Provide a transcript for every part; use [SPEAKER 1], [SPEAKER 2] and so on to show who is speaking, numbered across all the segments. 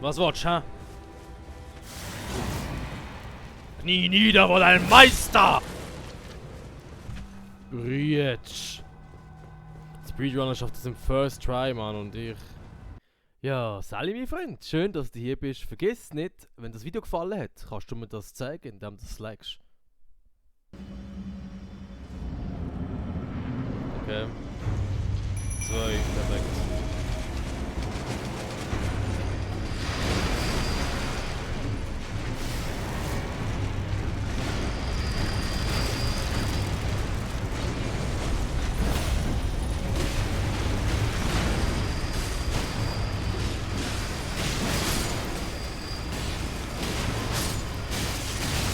[SPEAKER 1] Was willst du, hä? Knie nieder vor deinem Meister! Jetzt. Speedrunner schafft das im First Try, Mann, und ich... Ja, Sally, mein Freund, schön, dass du hier bist. Vergiss nicht, wenn das Video gefallen hat, kannst du mir das zeigen, indem du es likest. Okay. 2, perfekt.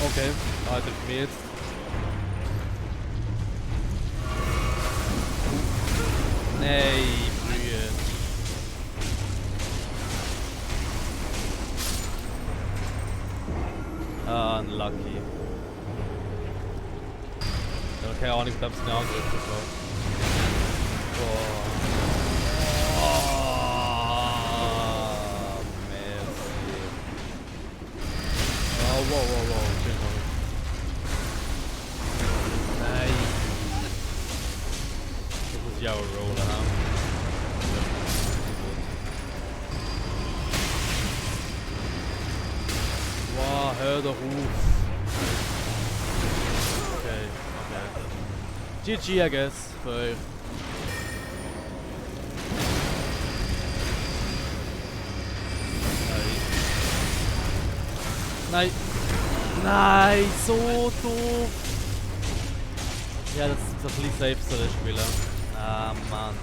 [SPEAKER 1] Okay, haltet mir jetzt. Nee, Brühe. Ah, unlucky. Ja, keine Ahnung, ob es einen Angriff war. Boah. Oh, merci. Oh, wow. Schön, Mann. Nein. Das muss ich auch rollen haben. Wow, hör doch auf. Okay. GG, I guess, für euch. Nein. Nein, so doof. Ja, das ist ein bisschen selbst das Spiel. Ah, Mann.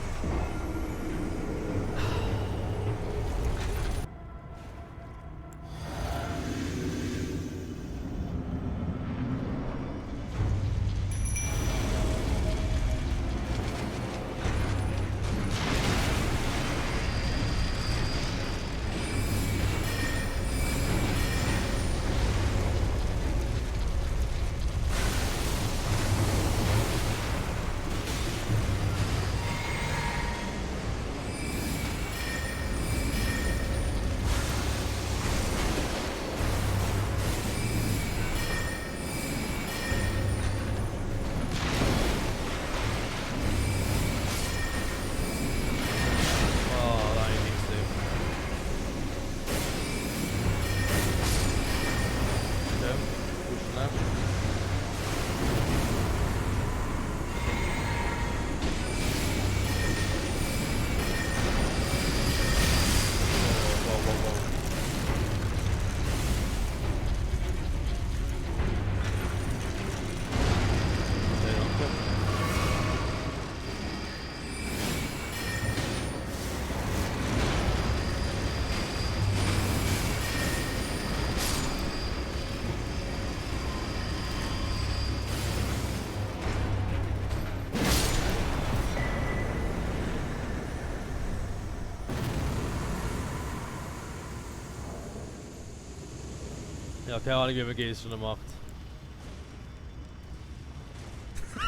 [SPEAKER 1] Ja, keine Ahnung, wie man G schon macht.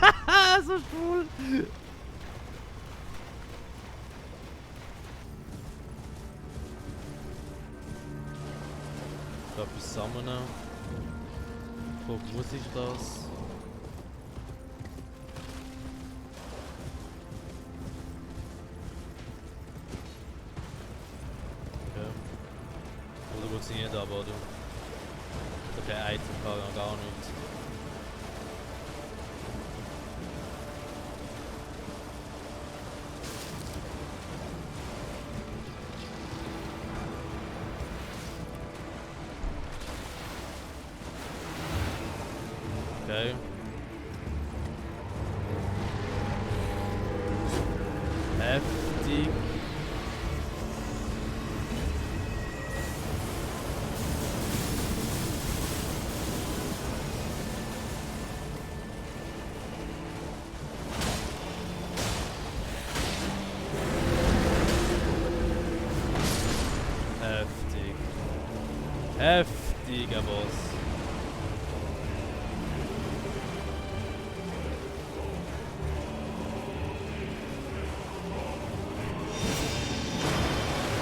[SPEAKER 1] Haha, so cool! Ich glaube, ich sammle. Wo muss ich das? Okay. Oder funktioniert aber, du. Der Item kann noch gar nicht. Okay. Heftig. Heftiger Boss.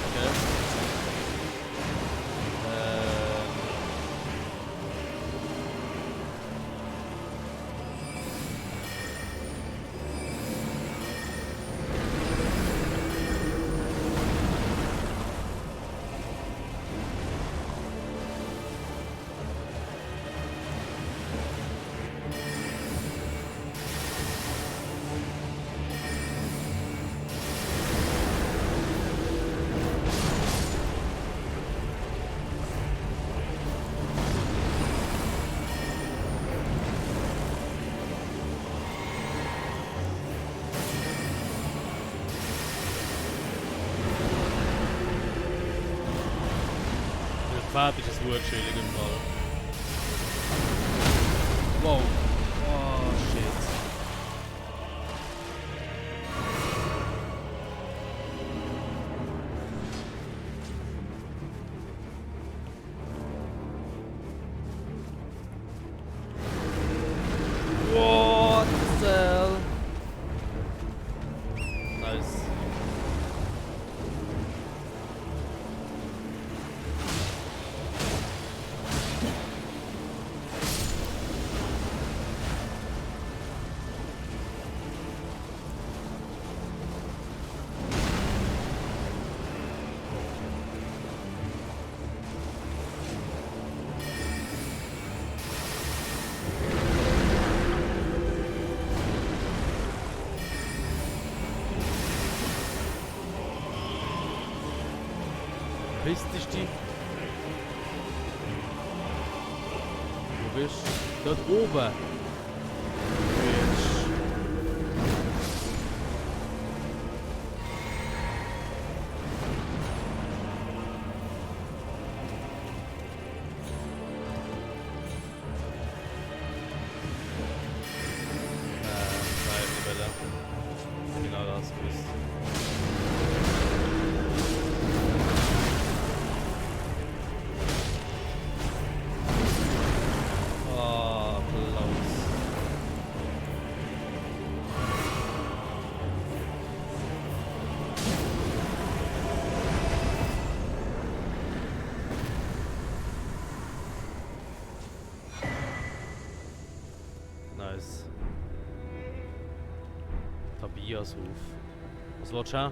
[SPEAKER 1] Okay. Pferd ist es gut chillig im Fall. Wow. Oh, shit. What the hell? Nice. Bist du? Wo bist du? Dort oben. Bitch. Nein, die Welle. Genau das bist. Nice. Tobias Ruf. Was willst du, hä?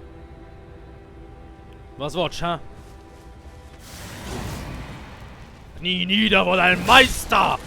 [SPEAKER 1] Was willst du, hä? Knie nieder vor deinem Meister!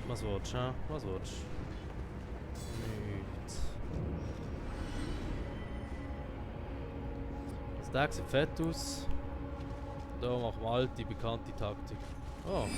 [SPEAKER 1] Was willst du, hä? Was willst du? Nichts. Das Tag sieht fett aus. Da machen wir alte, bekannte Taktik. Oh.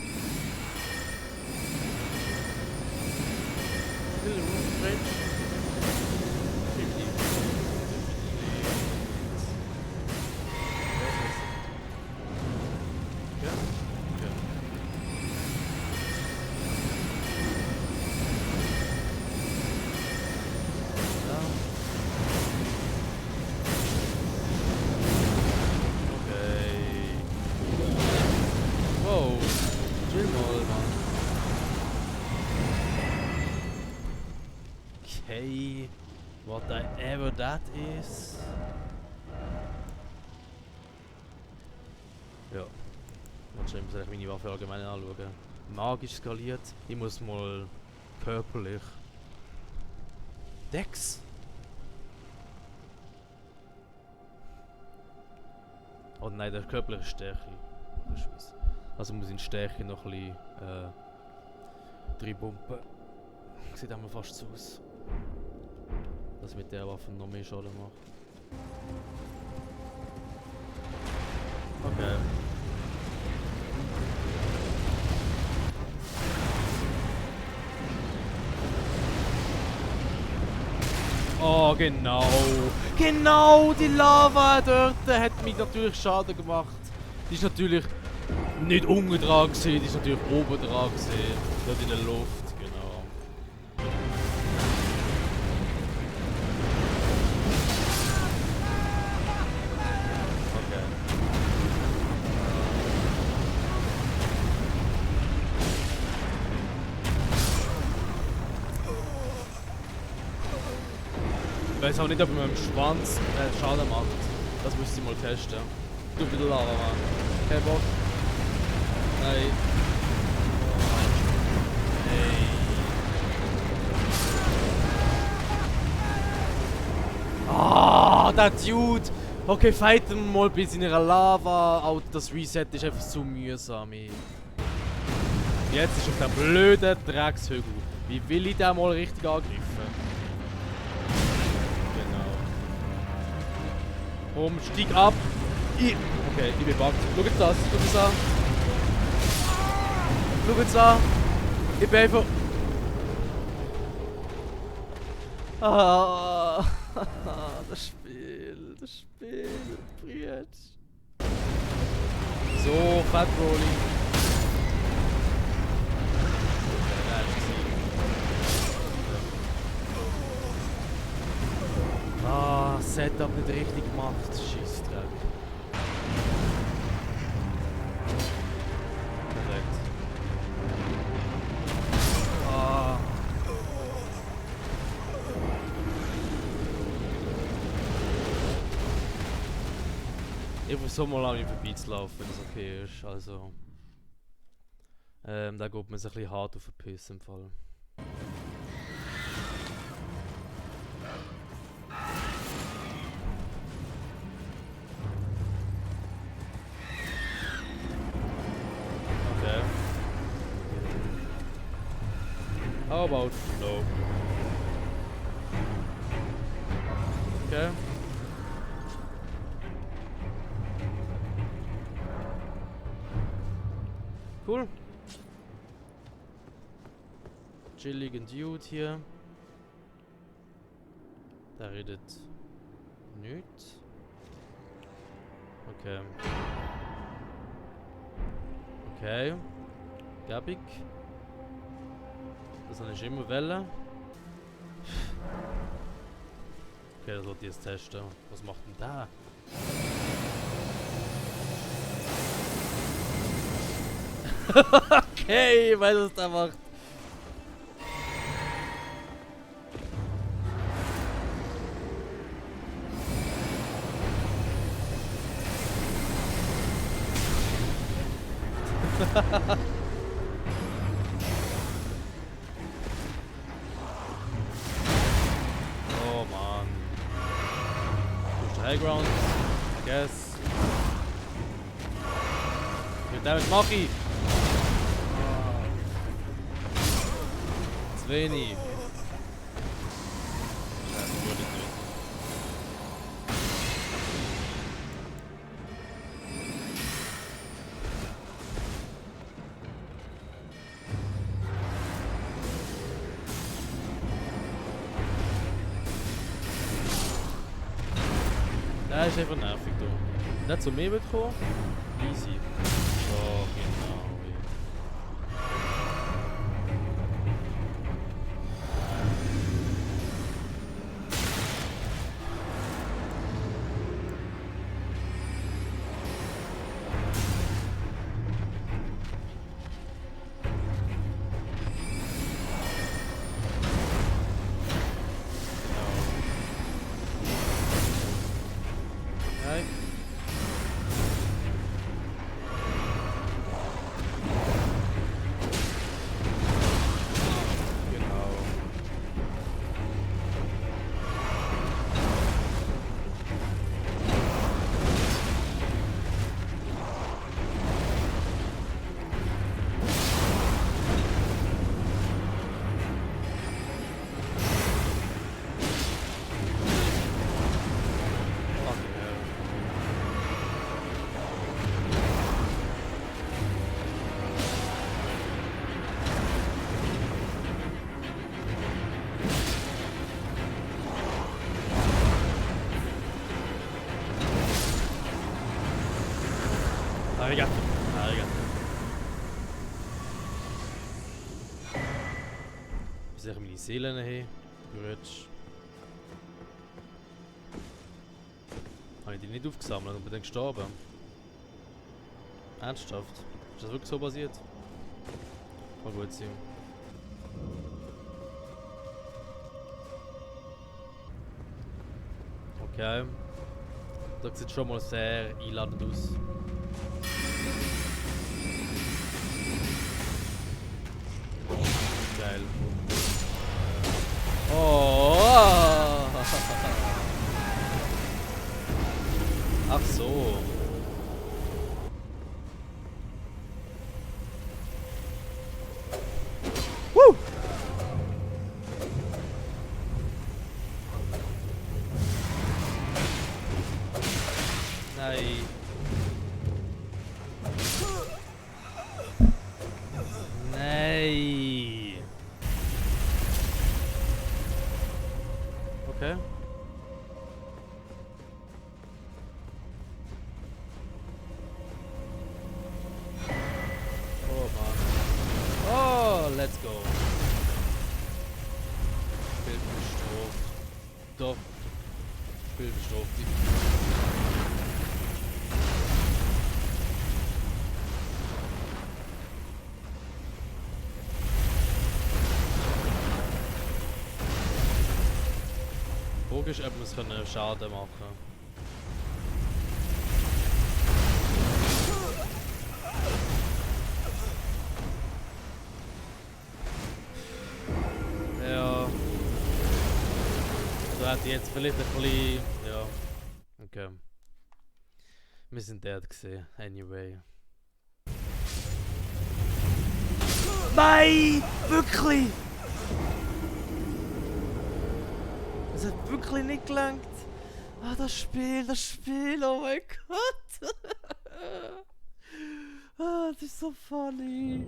[SPEAKER 1] Okay, whatever that is. Ja. Ich muss meine Waffe allgemein anschauen. Magisch skaliert. Ich muss mal körperlich. Dex? Oh nein, der körperliche Stärke. Also muss ich in Stärke noch ein bisschen reinpumpen. Sieht einmal fast so aus. Dass mit der Waffe noch mehr Schaden macht. Okay. Oh, genau. Genau, die Lava dort hat mich natürlich Schaden gemacht. Die ist natürlich nicht unten dran gewesen, die ist natürlich oben dran gewesen. Dort in der Luft, genau. Okay. Ich weiß auch nicht, ob man mit dem Schwanz Schaden macht. Das müsste ich mal testen. Du wieder Lava, Mann. Kein Bock. Nein. Hey. Ah, der Dude! Okay, fighten mal bis in ihrer Lava. Alter, das Reset ist einfach zu mühsam. Jetzt ist auf der blöden Dreckshügel. Wie will ich den mal richtig angreifen? Genau. Komm, steig ab. Okay, ich bin buggt. Schaut das, schaut das an. Schaut es an. Ich bin einfach... Ah, das Spiel, Brütsch. So, Fat Rolling. Ah, Setup nicht richtig gemacht, Scheissdreck. Perfekt. Ah. Ich versuche mal an ihm vorbeizulaufen, wenn es okay ist. Also. Da geht man sich ein bisschen hart auf den Piss im Fall. Okay. How about no? Okay. Cool. Chilligen Dude hier. Der redet nichts. Okay. Okay. Gabig. Das habe ich immer wollen. Okay, das wollte ich jetzt testen. Was macht denn da? Okay, ich weiß, was der macht. Oh Mann. Durch High Ground, I guess. Wie viel Damage mach ich? Zu wenig. Das ist einfach nervig, du. Nicht zu mir bekommen? Easy. Oh, genau. Okay. Genau. Arigato. Arigato. Wie soll ich meine Seelen haben? Grütsch. Habe ich die nicht aufgesammelt und bin dann gestorben? Ernsthaft? Ist das wirklich so passiert? Kann gut sein. Okay. Das sieht schon mal sehr einladend aus. Geil. Oh!
[SPEAKER 2] Ach so.
[SPEAKER 1] Woo!
[SPEAKER 2] Nein. Nein.
[SPEAKER 1] Okay.
[SPEAKER 2] Oh Mann. Oh, let's go. Spiel bestraft. Doch. Spiel bestraft. Die Frage ist, ob wir es Schaden machen können. Ja. Da hätte ich jetzt vielleicht ein bisschen... Ja. Okay. Wir sind dead gesehen. Anyway.
[SPEAKER 1] Nein! Wirklich! Es hat wirklich nicht gelangt. Ah, das Spiel, oh mein Gott! Ah, das ist so funny.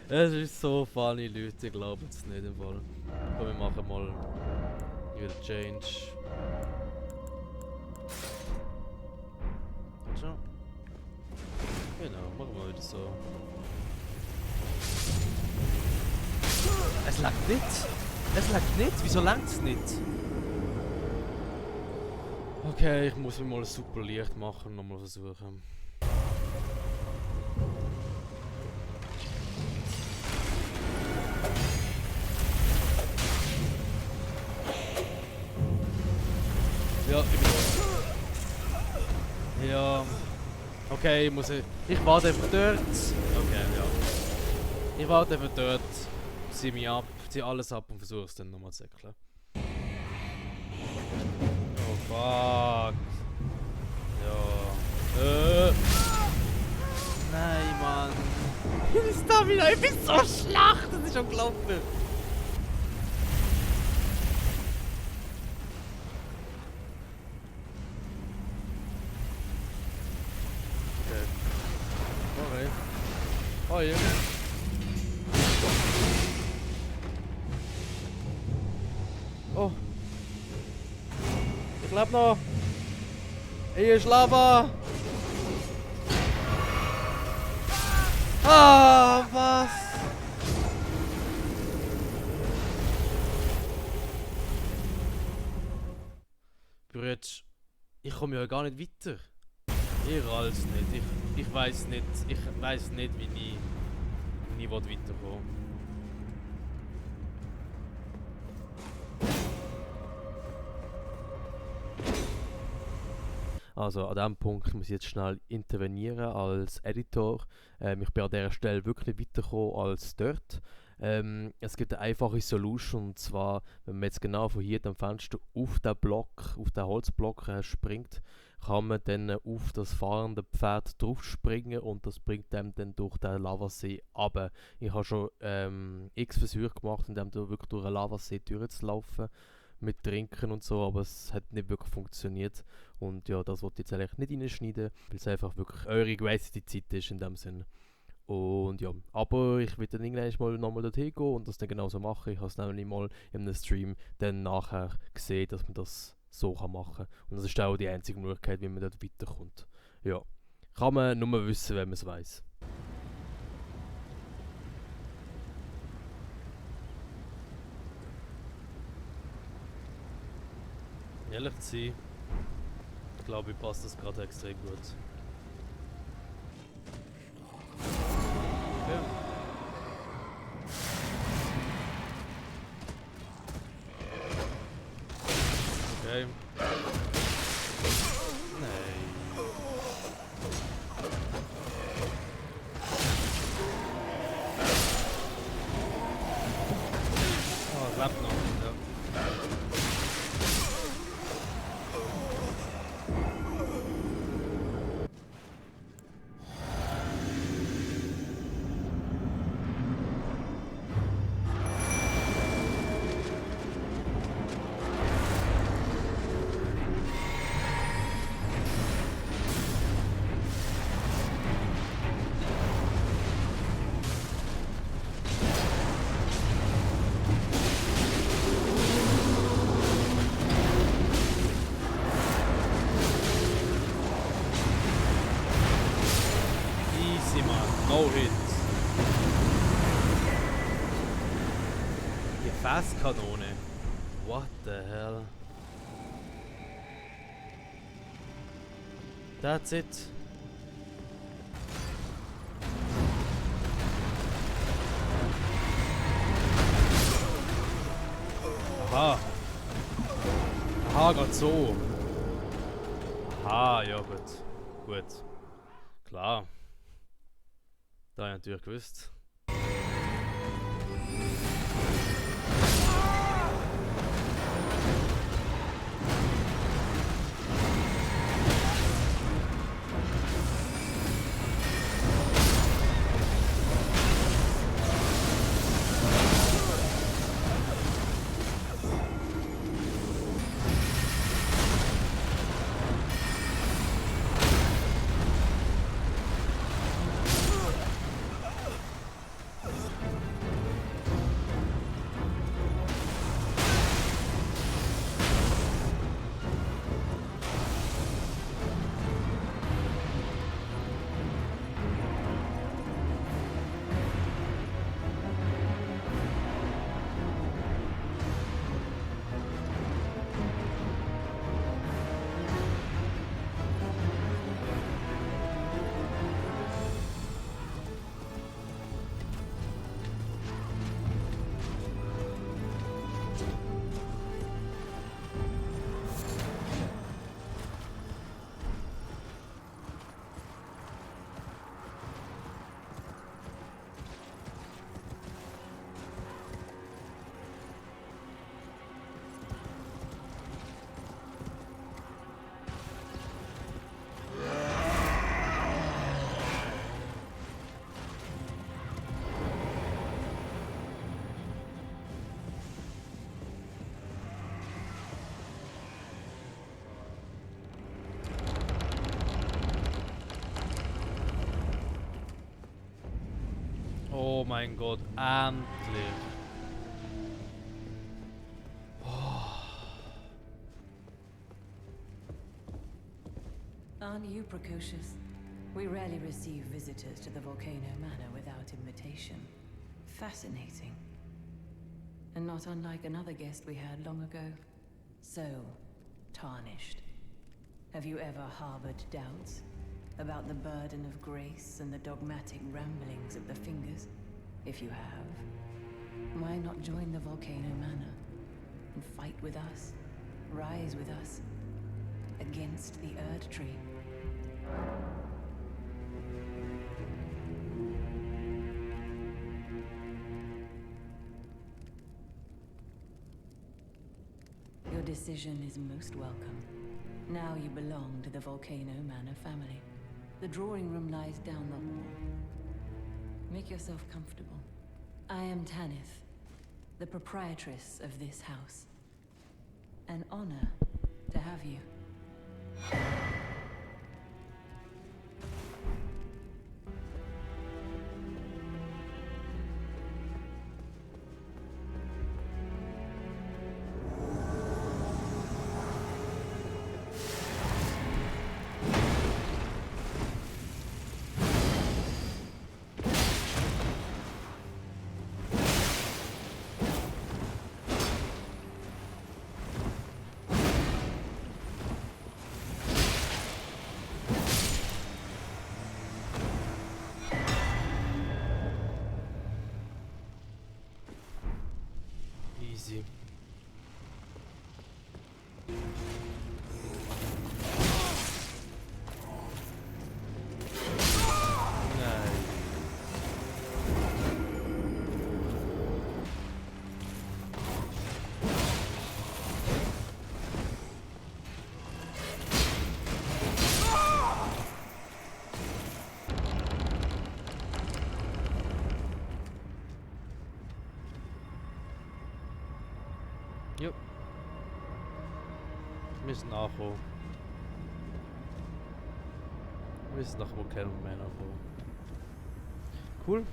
[SPEAKER 1] Es ist so funny, Leute, ich glaube es nicht im Fall. Komm, wir machen mal wieder Change. So. Genau, machen wir wieder so. Es lag nicht! Es lag nicht! Wieso langt es nicht? Okay, ich muss mir mal ein super Licht machen und nochmal versuchen. Ja, ich bin da. Ja. Okay, ich warte einfach dort. Okay, ja. Ich warte einfach dort, zieh mich ab, zieh alles ab und versuche es dann nochmal zu erklären. Oh fuck. Ja. Nein, Mann. Die Stamina, ich bin so schlecht, das ist unglaublich. Okay. Okay. Oh, ja. Oh. Ich lebe noch. Hier ist Lava. Ah, was? Brütsch, ich komme ja gar nicht weiter. Ihr alles nicht. Ich weiß nicht. Ich weiß nicht, wie ich weiterkommen. Also an diesem Punkt muss ich jetzt schnell intervenieren als Editor. Ich bin an dieser Stelle wirklich nicht weitergekommen als dort. Es gibt eine einfache Solution, und zwar, wenn man jetzt genau von hier dem Fenster auf den Block, auf den Holzblock springt, kann man dann auf das fahrende Pferd drauf springen und das bringt einem dann durch den Lavasee runter. Ich habe schon x Versuche gemacht, indem du wirklich durch einen Lavasee durchzulaufen mit Trinken und so, aber es hat nicht wirklich funktioniert. Und ja, das wollte ich jetzt eigentlich nicht reinschneiden, weil es einfach wirklich eure gewässerte Zeit ist in dem Sinne. Und ja, aber ich will dann irgendwann mal nochmal dorthin gehen und das dann genauso machen. Ich habe es nämlich mal in einem Stream dann nachher gesehen, dass man das so machen kann. Und das ist auch die einzige Möglichkeit, wie man dort weiterkommt. Ja, kann man nur wissen, wenn man es weiss. Ehrlich zu sein, ich glaube, ich passt das gerade extrem gut. Okay. Okay. Nein. Oh, es lebt noch. Ja.
[SPEAKER 2] No hit. Die Fasskanone. What the hell? That's it. Aha. Aha, gerade so. Aha, ja gut. Gut. Klar. Da habe ich natürlich gewusst. Oh mein Gott, endlich.
[SPEAKER 3] Aren't you precocious? We rarely receive visitors to the Volcano Manor without invitation. Fascinating. And not unlike another guest we had long ago. So, tarnished. Have you ever harbored doubts about the burden of grace and the dogmatic ramblings of the Fingers? If you have, why not join the Volcano Manor and fight with us, rise with us, against the Erd Tree? Your decision is most welcome. Now you belong to the Volcano Manor family. The drawing room lies down the hall. Make yourself comfortable. I am Tanith, the proprietress of this house. An honor to have you.
[SPEAKER 2] Easy. Jupp. Wir müssen nachkommen. Wir müssen nach Volcano Manor kommen. Cool.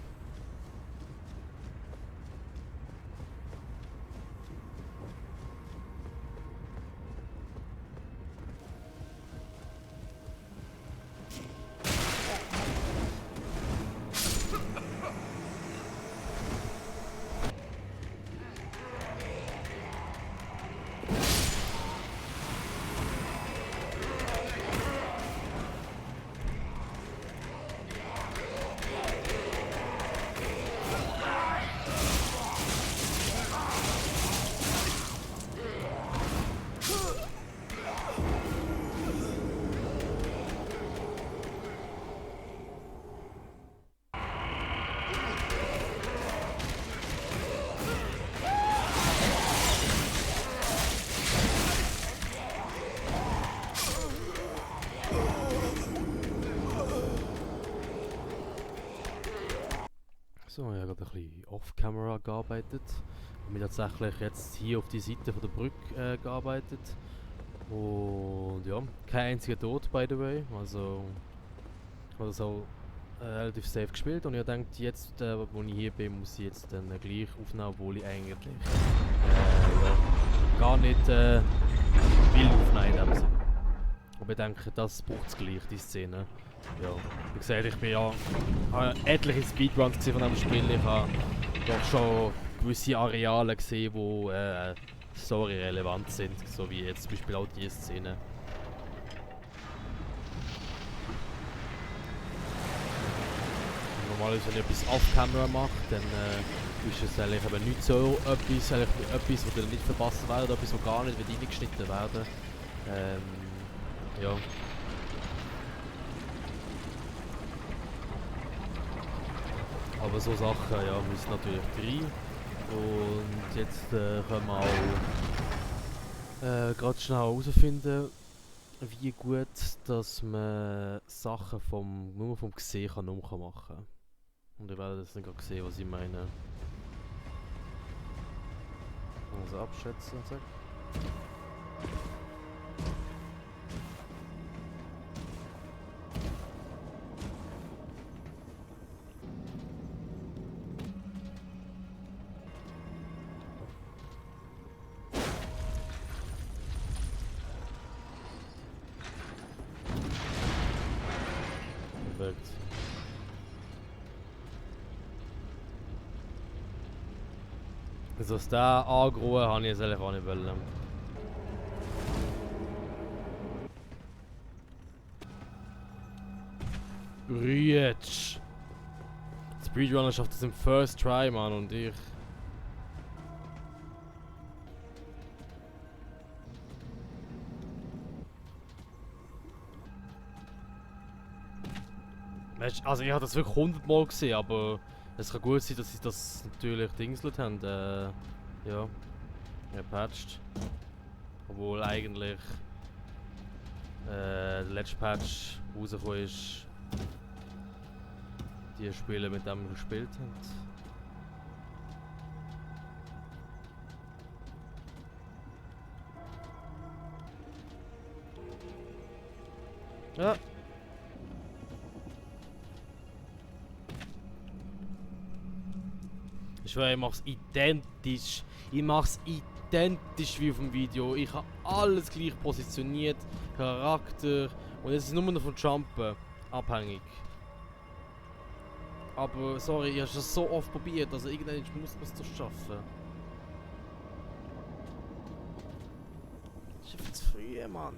[SPEAKER 1] So, ich habe gerade ein bisschen off-camera gearbeitet. Ich bin tatsächlich jetzt hier auf die Seite von der Brücke gearbeitet. Und ja, kein einziger Tod, by the way. Also, ich habe das auch relativ safe gespielt. Und ich habe gedacht, jetzt, wo ich hier bin, muss ich jetzt dann gleich aufnehmen, obwohl ich eigentlich ja, gar nicht will aufnehmen in dem Sinne. Aber ich denke, das braucht es gleich, die Szene. Ja, wie gesagt, ich bin ja etliche Speedruns von diesem Spiel. Ich habe doch schon gewisse Areale gesehen, die story-relevant sind, so wie jetzt zum Beispiel auch diese Szene. Normalerweise, wenn ich etwas off-camera mache, dann ist es eigentlich eben nicht so etwas, was dann nicht verpasst werden, oder etwas, was gar nicht reingeschnitten werden. Ja. Aber so Sachen, ja, müssen natürlich rein. Und jetzt können wir auch gerade schnell herausfinden, wie gut, dass man Sachen nur vom Gesehen machen kann. Und ihr werdet jetzt nicht gerade sehen, was ich meine. Also abschätzen, zack. Perfekt. Also aus der Agro habe ich jetzt eigentlich auch nicht wollen. Rüetsch! Speedrunner schafft das im First Try, Mann, und ich... Also ich habe das wirklich 100 Mal gesehen, aber es kann gut sein, dass sie das natürlich dingselt haben, ja, gepatcht. Obwohl eigentlich der letzte Patch rausgekommen ist, die Spieler mit dem gespielt haben. Ja. Ich schwöre, ich mach's identisch. Ich mach's identisch wie auf dem Video. Ich habe alles gleich positioniert, Charakter und es ist nur noch von Jumpen abhängig. Aber sorry, ich habe es so oft probiert, also irgendwann muss man es doch schaffen. Das ist einfach zu früh, Mann.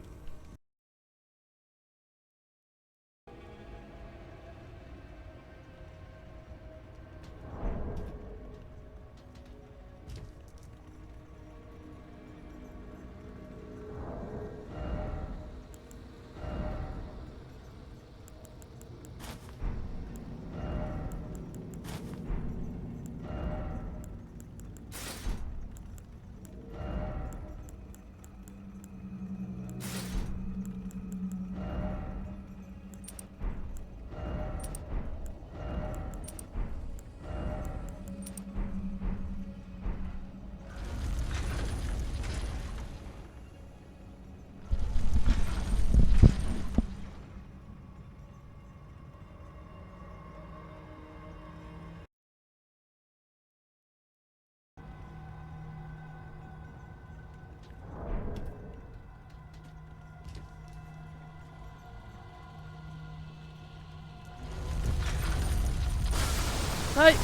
[SPEAKER 1] Hey!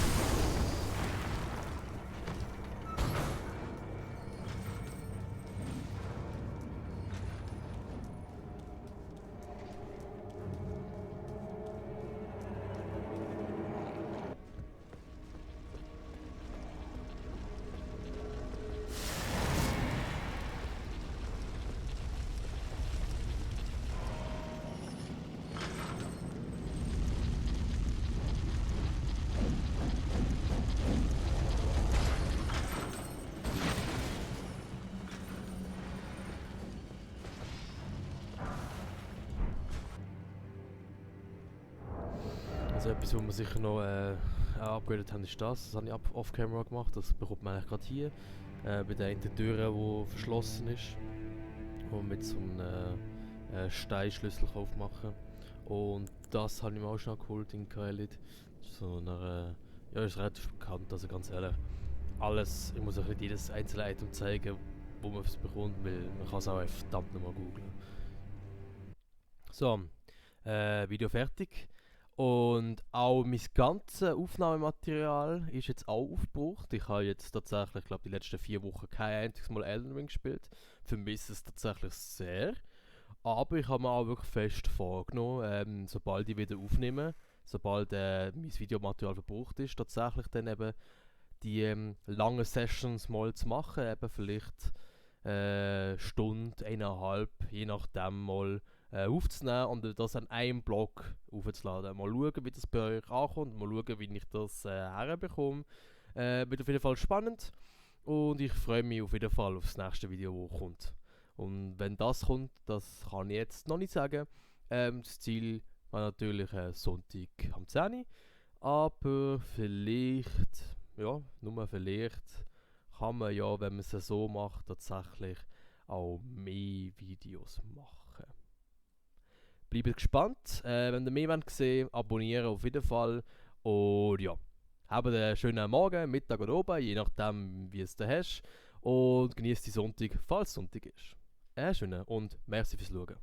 [SPEAKER 1] Also etwas, was man sicher noch upgradet haben, ist das. Das habe ich off-camera gemacht. Das bekommt man eigentlich gerade hier. Bei der einen Tür, die verschlossen ist. Und mit so einem Steinschlüssel aufmachen. Und das habe ich mir auch schon geholt in Kaelid. So einer, ja, ist relativ bekannt, also ganz ehrlich. Alles, ich muss auch nicht jedes einzelne Item zeigen, wo man es bekommt, weil man kann es auch verdammt nochmal googlen. So, Video fertig. Und auch mein ganzes Aufnahmematerial ist jetzt auch aufgebraucht. Ich habe jetzt tatsächlich, ich glaube, die letzten 4 Wochen kein einziges Mal Elden Ring gespielt. Vermisse es tatsächlich sehr. Aber ich habe mir auch wirklich fest vorgenommen, sobald ich wieder aufnehme, sobald mein Videomaterial verbraucht ist, tatsächlich dann eben die langen Sessions mal zu machen. Eben vielleicht Stunde, 1,5, je nachdem mal aufzunehmen und das an einem Blog aufzuladen. Mal schauen, wie das bei euch ankommt, mal schauen, wie ich das herbekomme. Wird auf jeden Fall spannend und ich freue mich auf jeden Fall auf das nächste Video, das kommt. Und wenn das kommt, das kann ich jetzt noch nicht sagen. Das Ziel war natürlich Sonntag am 10 Uhr, aber vielleicht, ja, nur vielleicht, kann man ja, wenn man es so macht, tatsächlich auch mehr Videos machen. Bleibt gespannt. Wenn ihr mehr sehen wollt, abonnieren auf jeden Fall. Und ja, habt einen schönen Morgen, Mittag oder oben, je nachdem, wie es da hast. Und genießt die Sonntag, falls Sonntag ist. Schönen und merci fürs Schauen.